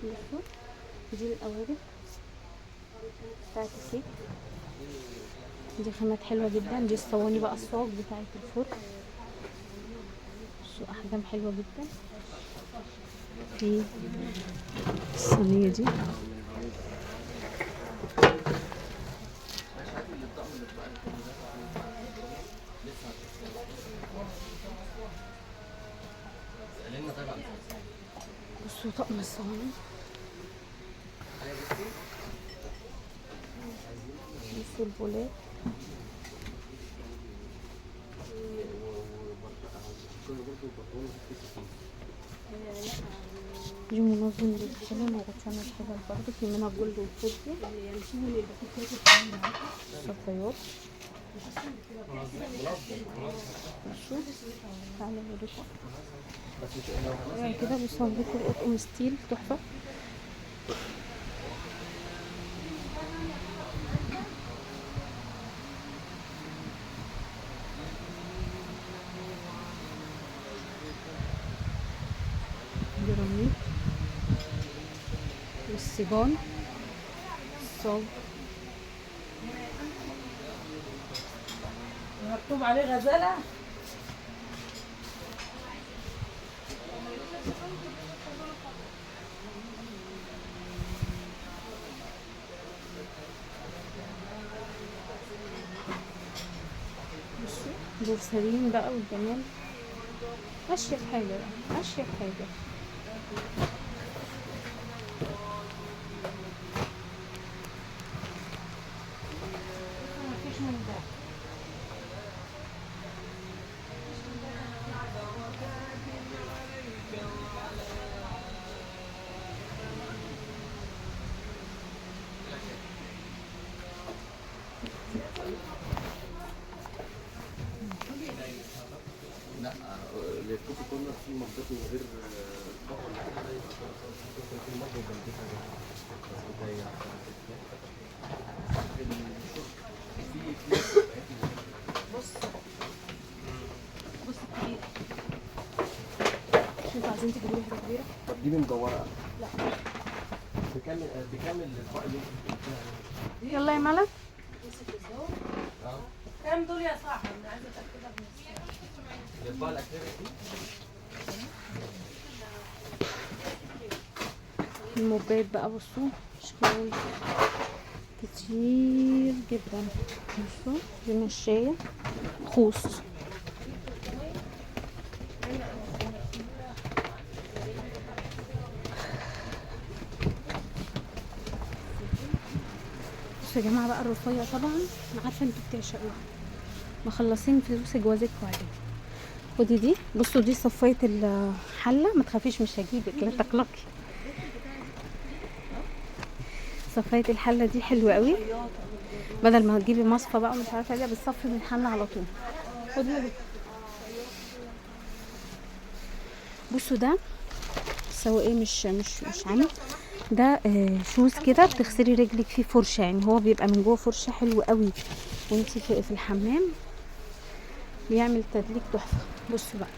بصوا دي القوالب بتاعت الكيك، دي خامات حلوة جدا. دي الصواني بقى الصاج بتاعت الفرن، بصوا احجام حلوة جدا. في الصينية دي بصوا طقم الصواني، بصوا البولات، دي منظم للحلل وغطيان الحلل برضه، في منها جولد وفضي، صفيات. بصوا تعالوا اوريكم كده. بصوا هوريكم الأطقم ستيل تحفة. جرانيت والسيجان الصاج مكتوب عليه غزالة. بصوا بورسلين بقى والجمال، اشيك حاجة بقى، اشيك حاجة. مفيش من ده. لا الكوفي كورنر فيه منطقي من غير قهوة ولا كده، يبقى في مطبخ جنبيه حاجة بس. بص بص الكبير، مش انتوا عايزين تجيبوا لي حاجة كبيرة؟ طب جيبي مدورة. لا بكامل الاطباق اللي انت قلتيها. يلا يا ملك. كام دول يا صاحبي؟ انا عايزه اتاكدها بنفسي. الاطباق الاكريليك دي الموبايل بقى بصوا اشكال كتير جدا. بصوا دي مشاية خوص، بصوا يا جماعة بقى الرفيع طبعا انا عارفة انتوا بتعشقوها، مخلصين فلوس جوازكوا عليه. خدي دي، بصوا دي صفاية الحلة، ما تخافيش مش هجيبك لا تقلقي. صفاية الحلة دي حلوة قوي، بدل ما تجيبي مصفى بقى ومش عارفة ايه، بتصفي من الحلة على طول. خدي دي. بصوا ده سوا ايه، مش عامل ده شوز كده بتغسلي رجلك فيه فرشة، يعني هو بيبقى من جوه فرشة حلو قوي وانتي في الحمام، بيعمل تدليك تحفة. بصوا بقى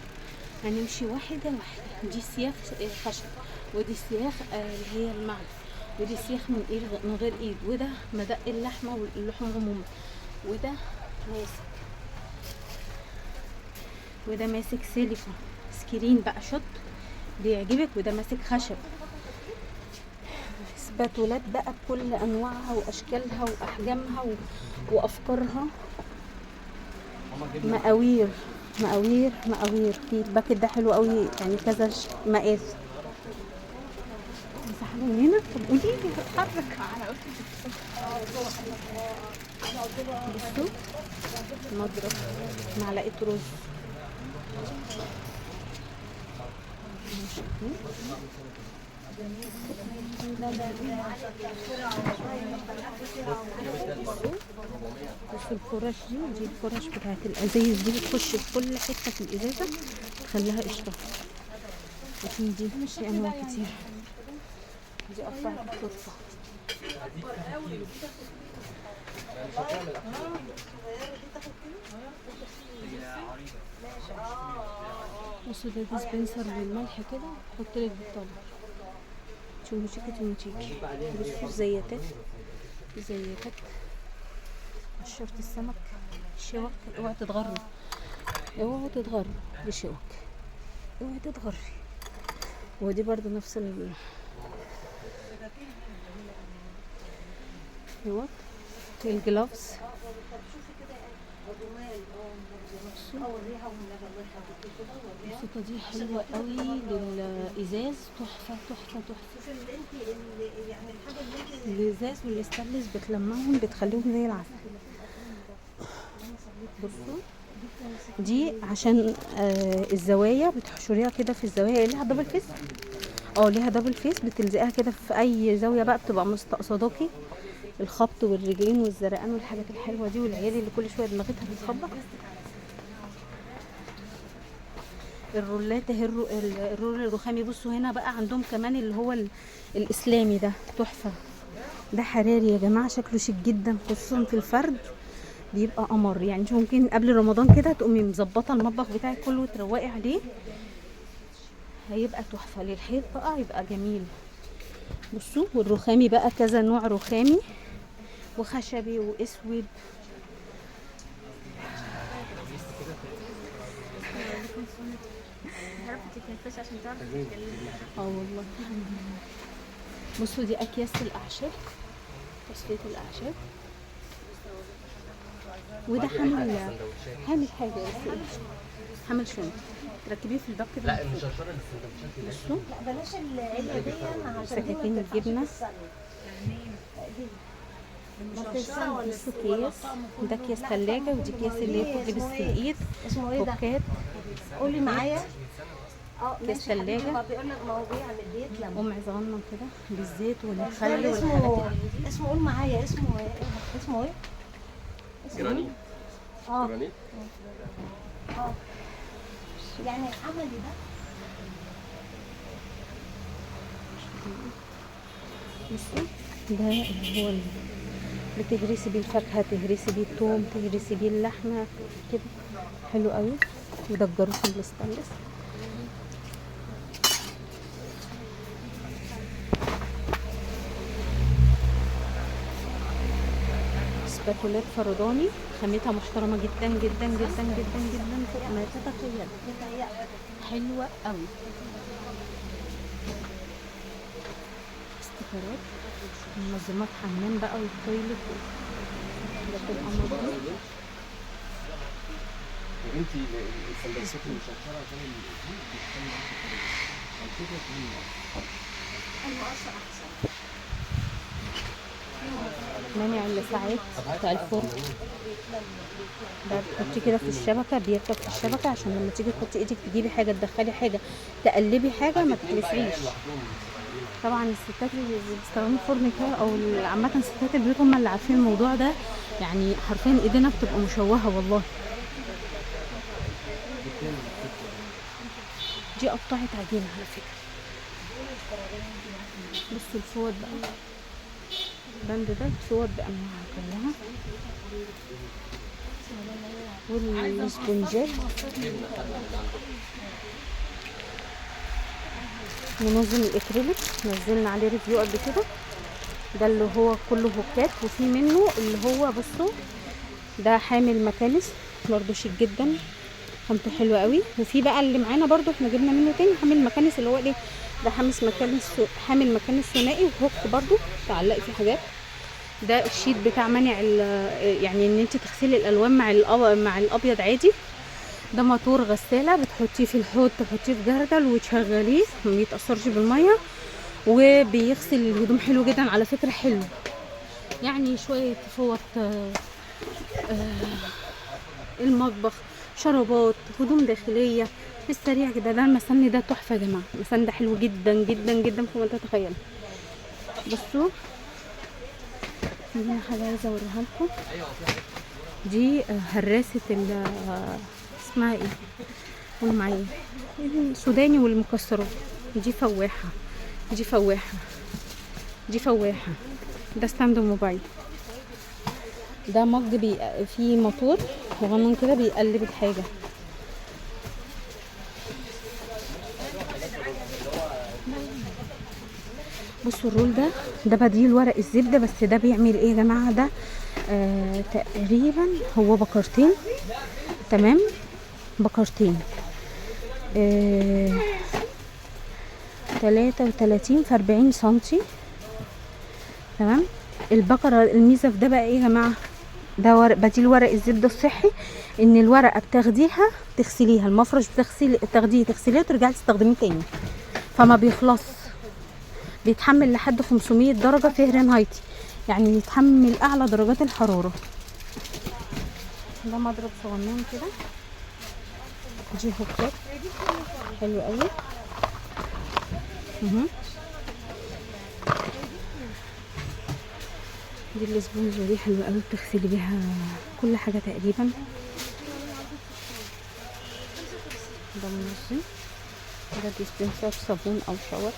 هنمشي واحدة واحدة. دي سياخ خشب، ودي سياخ اللي هي المعدن، ودي سياخ من ايد من غير ايد، وده مدق اللحمة واللحوم عموما، وده ماسك، وده ماسك سيليكون screen بقى شط بيعجبك، وده ماسك خشب. سباتولات بقى بكل انواعها واشكالها واحجامها وافكارها. مقاوير مقاوير مقاوير. في ال bucket ده حلو قوي، يعني كذا مقاس. مسحبه من هنا. طب قولي لي هتحرك. بصوا مضرب، معلقه رز، بصوا الفرش دي الفرش بتاعت الازايز دي بتخش في كل حتة في الازازه تخليها قشطه. وفي دي في انواع كتير. دي قطعه التورتة. بصوا ده dispenser للملح كده، حط لك بالطبق. توماتيكي توماتيكي. بصوا زيتات زيتات، قشرة السمك، شوك، اوعي تتغري، اوعي تتغري، دي شوك، اوعي تتغري. ودي برضو نفس ال ايوه ال gloves. الفوطه دي حلوة قوي للازاز، تحفة تحفة تحفة. الازاز والستانلس بتلمعهم، بتخليهم زي العسل. بصوا دي عشان الزوايا، بتحشريها كده في الزوايا، ليها double face، ليها double face، بتلزقها كده في اي زاوية بقى بتبقى مستقصداكي الخبط والرجلين والزرقان والحاجات الحلوة دي، والعيال اللي كل شوية دماغتها بتخبط. الرولات اهي، ال roll الرخامي. بصوا هنا بقى عندهم كمان اللي هو الاسلامي ده تحفة، ده حراري يا جماعة، شكله شيك جدا، خصوصا في الفرد بيبقى قمر. يعني انت ممكن قبل رمضان كده تقومي مظبطه المطبخ بتاعك كله وتروقي عليه، هيبقى تحفة. للحيط بقى يبقى جميل. بصوا والرخامي بقى كذا نوع رخامي، وخشبي واسود. والله بصوا دي اكياس الاعشاب، تصفية الاعشاب. وده حامل حاجة، بس حامل شنطه تركبيه في الباب كده. لا المشرشره للسندوتشات. بصوا لا بلاش العلبة دي عشان سكاكين الجبنة. بصوا اكياس، ده اكياس ثلاجه، ودي اكياس اللي هي بتتلبس في الايد. اسمه ايه ده؟ هوكات. قولي معايا. اكياس ثلاجه. ما بيقول لك ما هو بيعمل بيتلم. قمع صغنن كده بالزيت والخل والحاجات دي. اسمه قول معايا، اسمه ايه؟ اسمه ايه؟ جرانيت. جرانيت. يعني عملي ده. بصوا ده اللي هو بتهرسي بيه الفاكهة، تهرسي بيه الثوم، تهرسي بيه اللحمة كده، حلو قوي. وده الجاروف الستانلس. سباتولات فرداني، خامتها محترمه جدا جدا جدا جدا جدا فوق ما تتخيل، حلوة قوي. استيكرات منظمات حمام بقى وال toilet والحاجات القمر. يا بنتي السندوتشات المشرشره عشان مانع اللسعات بتاع الفرن ده، بتحطيه كده في الشبكة، بيركب في الشبكة عشان لما تيجي تحطي ايدك تجيبي حاجة، تدخلي حاجة، تقلبي حاجة، ما تتلسعيش. طبعا الستات اللي بيستخدموا الفرن كده، او عامة ستات البيوت هم اللي عارفين الموضوع ده، يعني حرفيا ايدينا بتبقى مشوهة والله. دي قطعت عجينه على فكرة. بصوا الفوط بقى، البند ده الفوط بانواعها كلها، والسبونجات. منظم الاكريليك نزلنا عليه review قبل كده، ده اللي هو كله هوكات، وفي منه اللي هو بصوا ده حامل مكانس برضو شيك جدا، خامته حلوة قوي. وفي بقى اللي معانا برضو احنا جبنا منه تاني حامل مكانس، اللي هو ايه ده، حامل مكانس ثنائي و hook برضو تعلقي فيه حاجات. ده ال sheet بتاع منع يعني ان انت تغسلي الالوان مع الابيض عادي. ده موتور غسالة بتحطيه في الحوض، تحطيه في جردل وتشغليه، ما بيتاثرش بالمية، وبيغسل الهدوم حلو جدا على فكرة، حلو. يعني شوية فوط المطبخ، شرابات، هدوم داخلية في السريع كده. ده المسن ده تحفة يا جماعة، المسن ده حلو جدا جدا جدا فوق ما تتخيلوا. بصوا في هنا حاجة عايزه اوريها لكم، دي هراسه اسمها ايه؟ قولوا معايا، السوداني والمكسرات. دي فواحه، دي فواحه، دي فواحه. ده stand موبايل، ده mug فيه موتور صغنن كده بيقلب الحاجة. بصوا ال roll ده، ده بديل ورق الزبدة، بس ده بيعمل ايه يا جماعة؟ ده تقريبا هو بكرتين، تمام، بكرتين، 33 في 40 سنتي، تمام. البقرة الميزة في ده بقى ايه يا جماعة؟ ده ورق بديل ورق الزبدة الصحي، ان الورقة بتاخديها تغسليها، المفرش بتغسلي، تاخديه تغسليه وترجعي تستخدميه تاني، فما بيخلص، بيتحمل لحد 500 درجة فهرنهايتي، يعني يتحمل اعلى درجات الحرارة. ده مضرب صغنون كده، دي هوكات حلو قوي. دي الاسبونج دي حلوة قوي، بتغسلي بيها كل حاجة تقريبا. ده منظم، ده dispenser صابون او shower.